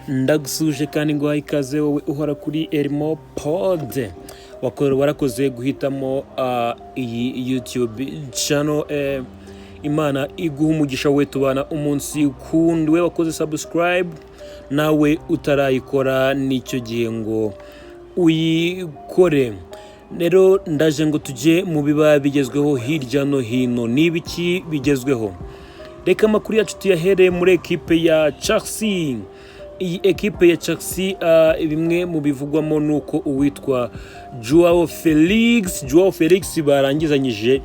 Ndagusuje kandi nguhaye ikaze wowe uhora kuri Elmo Pod. Warakoze guhitamo iyi YouTube channel. Imana iguha umugisha we tubana umunsi kundi, we wakoze subscribe, nawe utarayikora n'icyo gihe ngo uyikore. Rero ndaje ngo tujye mu biba bigezweho hirya no hino. Ni ibiki bigezweho? Reka amakuru yacu tuyahere muri ekipe ya Chelsea. Iyi ekipe ya Chelsea, bimwe mu bivugwamo ni uko uwitwa Joao Felix barangizanyije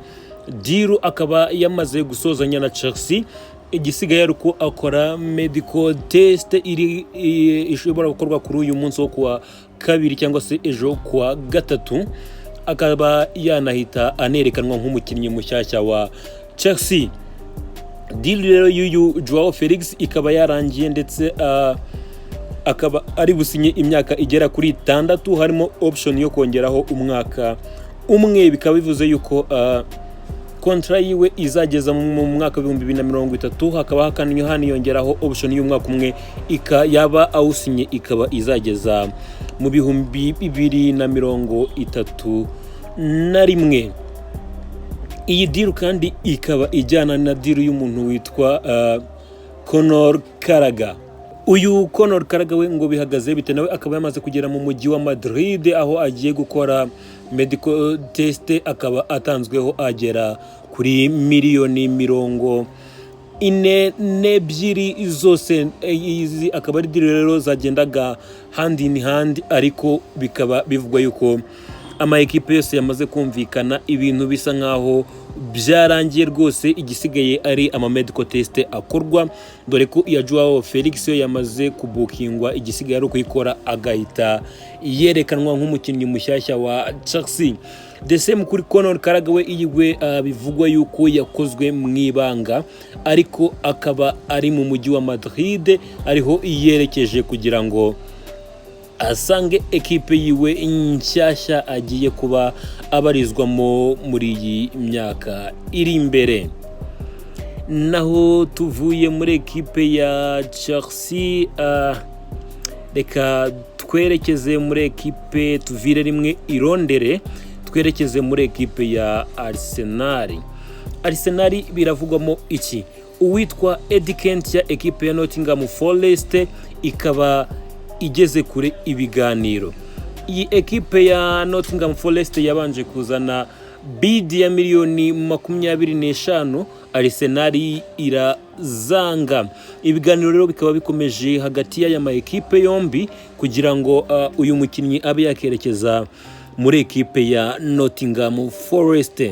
deal, akaba yamaze gusozanya na Chelsea. Igisigaye ari uko akora medical test iri ishobora gukorwa kuri uyu munsi wo kuwa kabiri cyangwa se ejo kuwa gatatu, akaba yanahita anerekanwa nk'umukinnyi mushyashya wa Chelsea. Deal rero y'uyu Joao Felix ikaba yarangiye, ndetse akaba ari businye imyaka igera kuri 6, harimo option yo kongeraho umwaka umwe. Bikaba bivuze yuko contrat yiwe izageza mu mwaka wa 2030, hakaba haniyongeraho option y'umwaka umwe, yaba awusinye ikaba izageza mu 2031. Iyi deal kandi ikaba ijyana na deal y'umuntu witwa Conor Gallagher. Uyu Conor Gallagher we ngo bihagaze bite? Nawe akaba yamaze kugera mu mujyi wa Madrid, aho agiye gukora medical test, akaba atanzweho agera kuri miliyoni 42 zose. Izi akaba ari deal rero zagendaga hand in hand, ariko bikaba bivugwa yuko ama ekipe yose yamaze kumvikana, ibintu bisa nkaho byarangiye rwose, igisigaye ari ama medical test akorwa, dore ko iya Joao Felix yo yamaze kubukingwa, igisigaye ari ukuyikora agahita yerekanwa nk'umukinnyi mushyashya wa Chelsea. The same kuri Conor Gallagher we, iyiwe bivugwa yuko yakozwe mu ibanga, ariko akaba ari mu mujyi wa Madrid, ariho yerekeje kugira ngo asange ekipe yiwe nshyashya agiye kuba abarizwamo muri iyi myaka iri imbere. Naho tuvuye muri ekipe ya Chelsea, reka twerekeze muri ekipe, tuvire rimwe i Londres twerekeze muri ekipe ya Arsenal. Arsenal biravugwamo iki? Uwitwa Eddie Nketiah, ekipe ya Nottingham Forest ikaba igeze kure ibiganiro. Iyi ekipe ya Nottingham Forest yabanje kuzana bid ya miliyoni 25, Arsenal irazanga. Ibiganiro rero bikaba bikomeje hagati y'aya ma ekipe yombi kugira ngo uyu mukinnyi abe yakerekeza muri ekipe ya Nottingham Forest.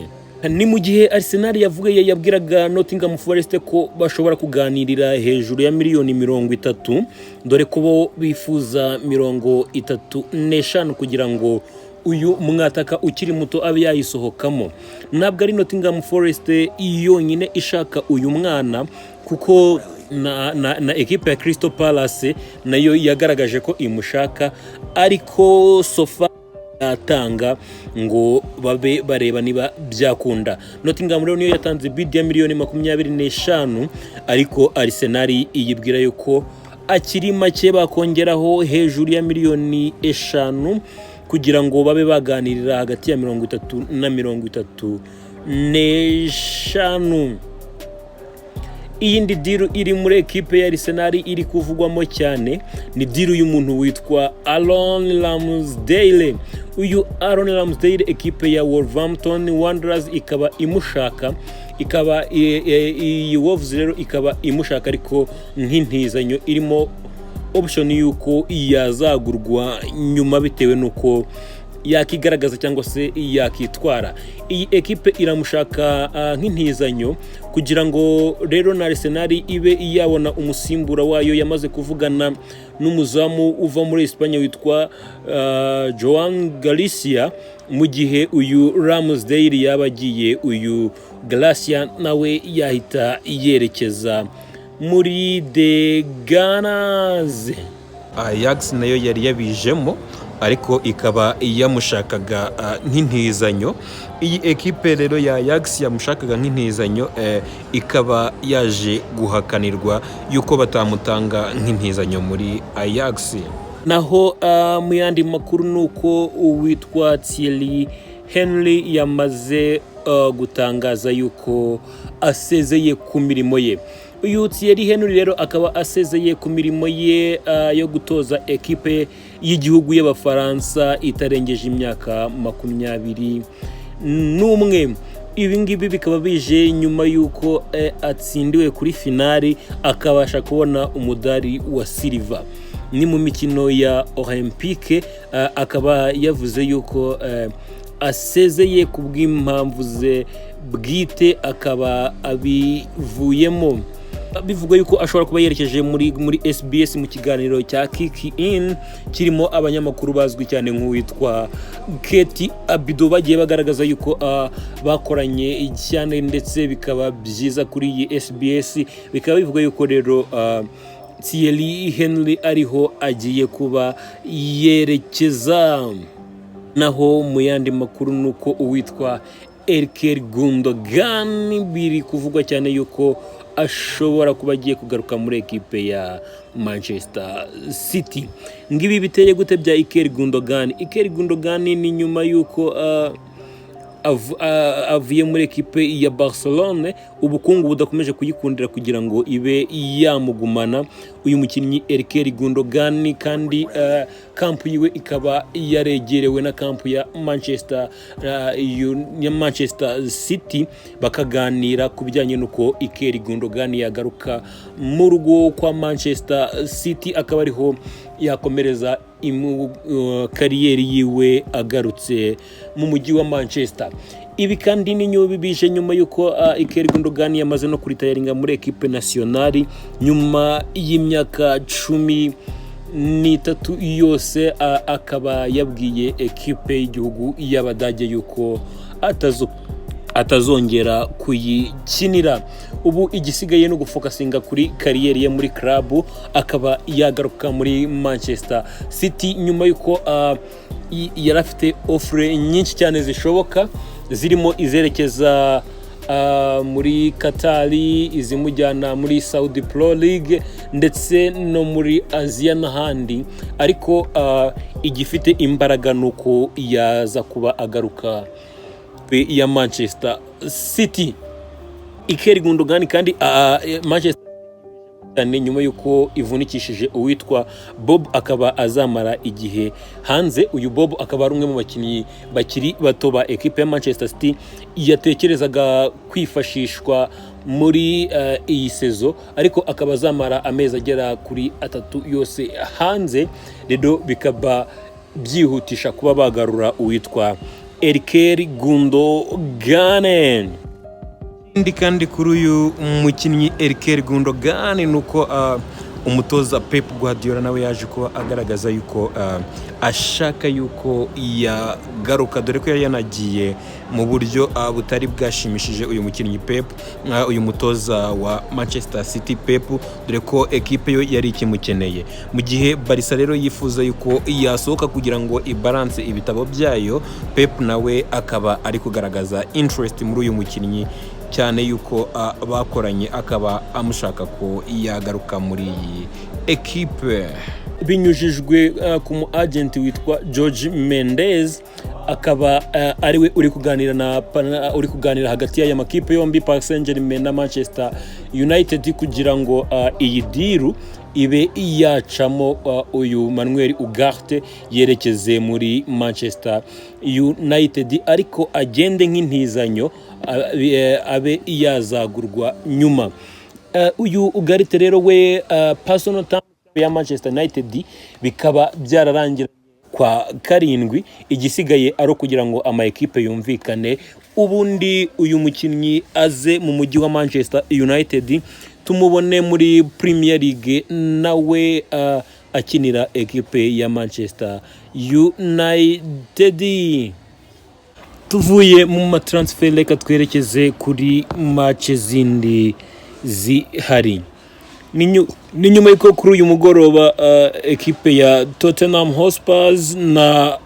Ni mu gihe Arsenal yavuga, yabwiraga Nottingham Forest ko bashobora kuganirira hejuru ya miliyoni 30, dore ko bo bifuza 35 kugira ngo uyu mwataka ukiri muto abe yayisohokamo. Ntabwo ari Nottingham Forest yonyine ishaka uyu mwana, kuko na ekipe ya Crystal Palace nayo yagaragaje ko imushaka, ariko so far yatanga ngo babe bareba niba byakunda. Nottingham rero niyo yatanze bid ya miliyoni 25, ariko Arsenal iyibwira yuko akiri make, bakongeraho hejuru ya miliyoni 5 kugira ngo babe baganirira hagati ya 30 na 35. Iyindi deal iri muri ekipe ya Arsenal iri kuvugwamo cyane ni deal y'umuntu witwa Aaron Ramsdale. Uyu Aaron Ramsdale, ekipe ya Wolverhampton Wanderers ikaba imushaka, ikaba iyi Wolves rero ikaba imushaka, ariko nk'intizanyo irimo option y'uko yazagurwa nyuma bitewe n'uko yakigaragaza cyangwa se yakitwara. Iyi ekipe iramushaka nk'intizanyo kugira ngo rero na Arsenal ibe yabona umusimbura wayo. Yamaze kuvugana n'umuzamu uva muri Espagne witwa Joan Garcia. Mu gihe uyu Ramsdale yaba agiye, uyu Garcia nawe yahita yerekeza muri The Gunners. Ajax nayo yari yabijemo. Ariko ikaba yamushakaga nk'intizanyo. Iyi ekipe rero ya Ajax yamushakaga nk'intizanyo, ikaba yaje guhakanirwa yuko batamutanga nk'intizanyo muri Ajax. Naho mu yandi makuru ni uko uwitwa Thierry Henry yamaze gutangaza yuko asezeye ku mirimo ye. Uyu Thierry Henry rero akaba asezeye ku mirimo ye yo gutoza ekipe y'igihugu y'Abafaransa itarengeje imyaka 21. Ibi ngibi bikaba bije nyuma y'uko atsindiwe kuri finali, akabasha kubona umudari wa silver, ni mu mikino ya Olympique. Akaba yavuze yuko asezeye ku bw'impamvu ze bwite, akaba abivuyemo. Bivugwa yuko ashobora kuba yerekeje muri SBS mu kiganiro cya Kick In, kirimo abanyamakuru bazwi cyane nk'uwitwa Kate Abido. Bagiye bagaragaza yuko bakoranye cyane, ndetse bikaba byiza kuri iyi SBS. Bikaba bivuga yuko rero Thierry Henry ariho agiye kuba yerekeza. Naho mu yandi makuru ni uko uwitwa Ilkay Gundogan biri kuvugwa cyane yuko ashobora kuba agiye kugaruka muri ekipe ya Manchester City. Ngibi biteye gute bya Ilkay Gundogan? Ilkay Gundogan ni nyuma yuko avuye muri ekipe ya Barcelone, ubukungu budakomeje kuyikundira kugira ngo ibe yamugumana uyu mukinnyi Ilkay Gundogan. Kandi camp yiwe ikaba yaregerewe na camp ya Manchester City, bakaganira ku bijyanye n'uko Ilkay Gundogan yagaruka mu rugo kwa Manchester City, akaba ariho yakomereza career yiwe agarutse mu mujyi wa Manchester. Ibi kandi ni nyuma bije nyuma y'uko Ilkay Gundogan yamaze no kuretiringa muri ekipe nationale nyuma y'imyaka 13 yose, akaba yabwiye ekipe y'igihugu y'Abadage yuko atazongera kuyikinira. Ubu igisigaye no gufocusinga kuri career ye muri club, akaba yagaruka muri Manchester City nyuma y'uko yari afite offre nyinshi cyane zishoboka, zirimo izerekeza muri Katari, izimujyana muri Saudi Pro League, ndetse no muri Aziya n'ahandi. Ariko igifite imbaraga ni uko yaza kuba agaruka ya Manchester City. Ilkay Gundogan kandi Manchester cyane nyuma y'uko ivunikishije uwitwa Bob, akaba azamara igihe hanze. Uyu Bob akaba ari umwe mu bakinnyi bakiri bato ba ekipe ya Manchester City yatekerezaga kwifashishwa muri iyi saison, ariko akaba azamara amezi agera kuri 3 yose hanze. Rero bikaba byihutisha kuba bagarura uwitwa Ilkay Gundogan. Ikindi kandi kuri uyu mukinnyi Ilkay Gundogan ni uko umutoza Pep Guardiola nawe yaje kuba agaragaza yuko ashaka yuko yagaruka, dore ko yari yanagiye mu buryo butari bwashimishije uyu mukinnyi Pep, uyu mutoza wa Manchester City Pep, dore ko ekipe yo yari ikimukeneye. Mu gihe Barca rero yifuza yuko yasohoka kugira ngo ibalance ibitabo byayo, Pep nawe akaba ari kugaragaza interest muri uyu mukinnyi cyane yuko bakoranye, akaba amushaka ko yagaruka muri iyi ekipe. Binyujijwe ku mu agent witwa George Mendez, akaba ariwe uri kuganira hagati y'aya makipe yombi, Paris Saint-Germain na Manchester United, kugira ngo iyi deal ibe yacamo, uyu Manuel Ugarte yerekeze muri Manchester United, ariko agende nk'intizanyo, abe yazagurwa nyuma. Uyu Ugarte rero we personal term ya Manchester United bikaba byararangira kwa karindwi, igisigaye ari ukugira ngo ama ekipe yumvikane, ubundi uyu mukinnyi aze mu mujyi wa Manchester United, tumubone muri Premier League nawe akinira ekipe ya Manchester United. Tuvuye mu matransfer, reka twerekeze kuri match zindi zihari. Ni nyuma y'uko kuri uyu mugoroba ekipe ya Tottenham Hotspur na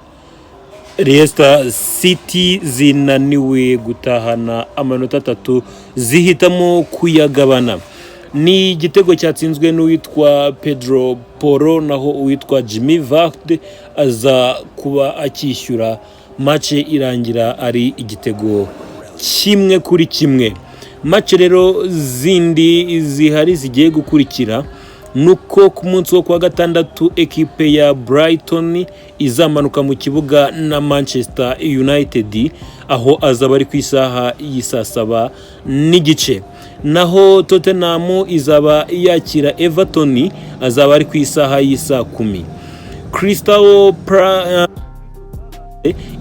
Leicester City zinaniwe gutahana amanota 3, zihitamo kuyagabana. Ni igitego cyatsinzwe n'uwitwa Pedro Porro, naho uwitwa Jamie Vardy aza kuba akishyura. Match irangira ari igitego 1-1. Match rero zindi zihari zigiye gukurikira nuko ku munsi wo kuwa gatandatu ekipe ya Brighton izamanuka mu kibuga na Manchester United, aho azaba ari ku isaha y'isaa 7:30. Naho Tottenham izaba yakira Everton, azaba ari ku isaha y'isaa 10. Crystal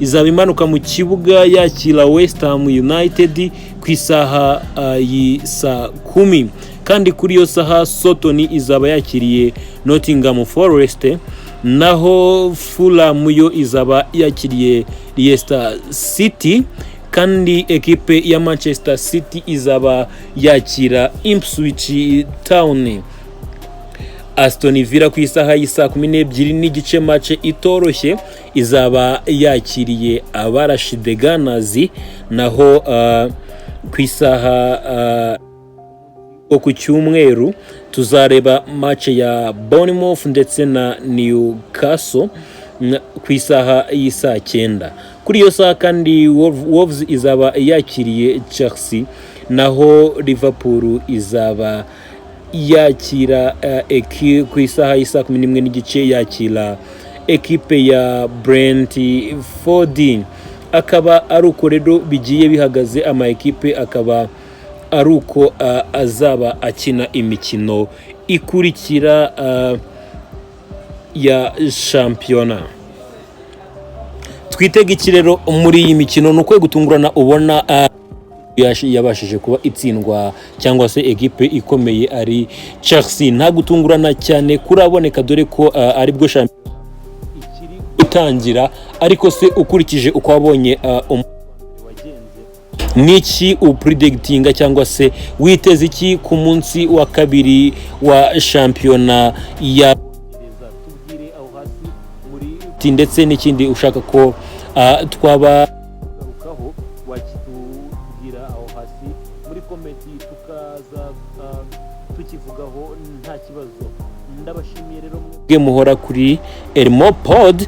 izaba imanuka mu kibuga yakira West Ham United ku isaha y'isaa 10. Kandi kuri iyo saha Southampton izaba yakiriye Nottingham Forest, naho Fulham yo izaba yakiriye Leicester City, kandi ekipe ya Manchester City izaba yakira Ipswich Town. Aston Villa ku isaha y'isaa 12:30, match itoroshye, izaba yakiriye abarashi The Gunners. Naho ku isaha ku cyumweru tuzareba match ya Bournemouth ndetse na Newcastle ku isaha y'isaa 9. Kuri iyo saha kandi Wolves izaba yakiriye Chelsea, naho Liverpool izaba yakira ku isaha y'isaa 11:30 yakira ekipe ya Brentford. Akaba ari uko rero bigiye bihagaze, ama ekipe akaba ari uko azaba akina imikino ikurikira ya shampiyona. Twitega iki rero muri iyi mikino? Ni ukwiye gutungurana ubona yabashije kuba itsindwa, cyangwa se ekipe ikomeye ari Chelsea. Nta gutungurana cyane kuraboneka, dore ko aribwo shampiyona ikiri gutangira. Ariko se ukurikije uko wabonye niki upredictinga, cyangwa se witeze iki ku munsi wa kabiri wa shampiyona ya? Tubwire aho hasi muri, ndetse n'ikindi ushaka ko twaba garukaho wakitubwira aho hasi muri comment, tukaza tukivugaho nta kibazo. Ndabashimiye rero mwebwe muhora kuri Elmo Pod.